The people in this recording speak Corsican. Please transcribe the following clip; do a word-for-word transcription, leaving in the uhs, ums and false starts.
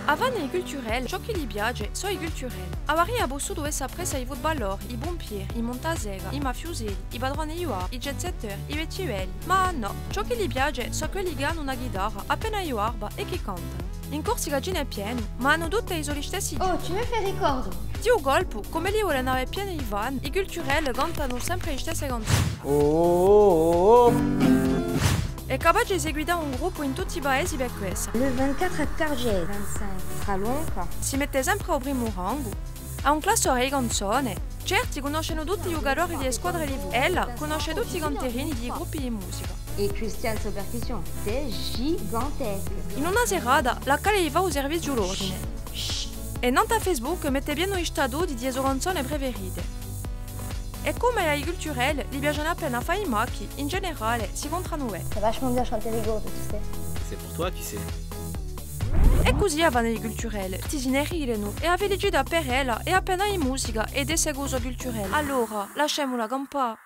Avà, à i culturelli, ciò chì li piace sò i culturelli. Avaria pussutu essa appressu à i futballori, i pumpieri, i muntasega, i mafiuselli, i patroni di bar, i jet-setter, i vechji belli. Ma nò, ciò chì li piace sò quelli chì anu una ghitarra, appena di barba è chì cantanu. In Corsica ci n'hè pienu, ma anu tutti i so listessi... Oh, tu me fais ricordo. Di u colpu, cum'elli volenu avè pienu di fan, i culturelli cantanu sempre listesse canzone. Oh, oh, oh, oh. Hè capace di seguità un gruppu in tutti i paesi per quessa. Le vingt-quatre à Cargèse, vingt-cinq Fralonca. Si mette sempre à u primu rangu. Hà un classore di canzone. Certi cunnoscenu tutti i ghjucatori di e squadre di futbolu. Ella cunnosce tutti i canterini di i gruppi di musica. Et Christiane sans percussion, c'est gigantesque. In una serata, l'hà cale di fà u serviziu l'ordine. È nant'à Facebook mette pienu i statuti di e so canzone preferite. È cum'è à i culturelli li piacenu appena à fà i machji, in generale, si contranu bè. C'est vachement bien chanter rigolo, tu sais. C'est pour toi, tu sais. È cusì a fannu i culturelli, ti si ne ridenu, è a felicità per ella hè appena di musica è d'esse cù i so culturelli. Allora, lasciamula campà.